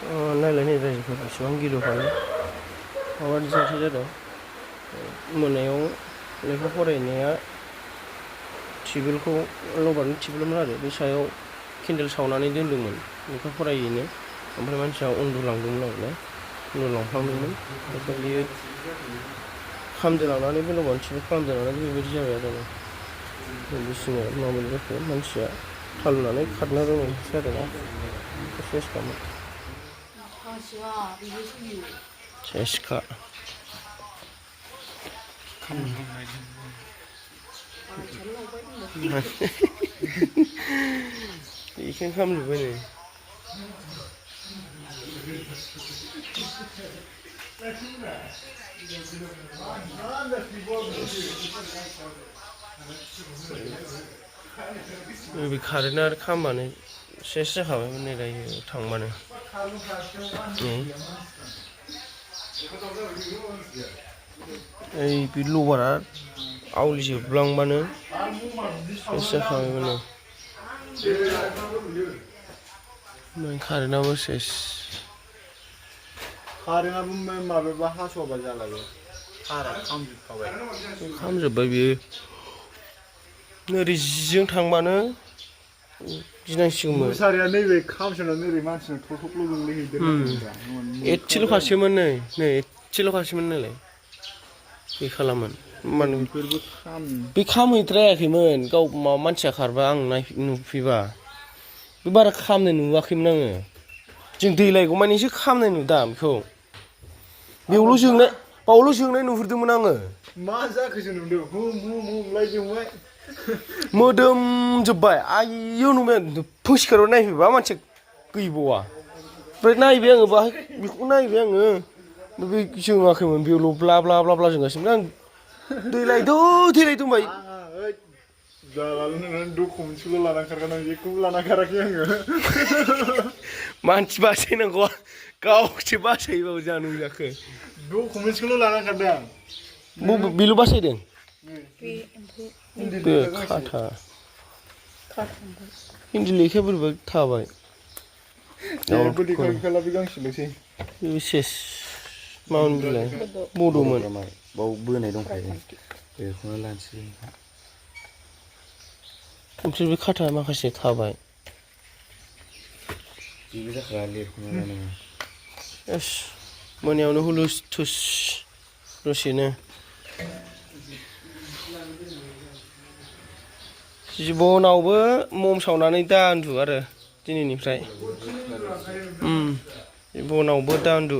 नायलाय रायजोफोर बेसेबां गिलु-फालु माबायदि जाथाय जादों। मोनायाव लेखा फरायनाया टेबोलखौ लबारनि टेबोलमोन आरो बे सायाव केन्देल सावनानै दोनदोंमोन लेखा फरायैनो। ओमफ्राय मानसिया उन्दुलांदोंमोन आरो ना उन्दुलांफ्लांदोंमोन। ओमफ्राय बियो खामदोलांनानै बे लबारनि टेबोल खालामदोलांनानै बेबायदि जाबाय आरो ना। बिसिना माबायदि जाखो मानसिया थाल लानानै खारनो रोङैसो जादों सेसखामोन। सेसखा बेखौनो खामजोब्बाय नै बे कारेन्टआ आरो खामबानो सेस जाखाबायमोन नै दायो थांबानो ओइ बे लबारा आवलिजोबलांबानो सेस जाखाबायमोन नै ओमफ्राय कारेन्टआबो सेस कारेन्टआबो माबाबा हास'वाबा जाला बे तारा खामजोबखाबाय खामजोब्बाय बियो ओरै जिजों थांबानो गिनांसिगौमोन। मुसारिया नैबे खामसोनानै ओरै मानसिनो थलथबल' गोग्लैहैदेरनांगौमोन। एसेल'खासैमोन नै एसेल'खासैमोन नालाय गैखालामोन। बेफोरबो बे खामहैद्रायाखैमोन गाव माबा मानसिया खारबा आं नुफैबा बे बारा खामनाय नुवाखैमोन आङो। जों दै लायगौमानिसो खामनाय नुदां बेखौ बावल' जोंनाय नुहुरदोंमोन आङो। मा जाखोसो नुदों हुम हुम हुमलाय जोंबाय मोदोमजोब्बाय आइयौ नुबाय फुं सिखारनानै नायफैबा मानसिया गैबावा। ओमफ्राय नायबाय आङो बाहाय बेखौ नायबाय आङो बे जोङाखैमोन बेयावल' ब्ला ब्ला ब्ला ब्ला जोंगासिनो आं दै लायदो होनबाय जालालै नोंनानै डकुमेन्टसखौल' लाना खारगोन आं जेखौबो लाना खाराखै आङो। मानसि बासायनांगौआ गावसो बासायबाबो जानो जाखो डकुमेन्टसखौल' लाना खारदों आं। बेल' बासायदों बे खाथा हिन्दी लेखाया बोरैबा थाबाय जेबो लेखा गैखाला बे गांसेल'सै सेस मामोन बिलाय बड'मोन बाव बोनाय दंखायो बेखौनो लानोसै ओमफ्राय बे खाथा माखासे थाबाय बेबो जाखाला लिरख'ना लानाङा एस मोनायावनो हुलुस थुस दसेनो जिबनावबो मम सावनानै दा उन्दु आरो दिनैनिफ्राय जिबनावबो दा उन्दु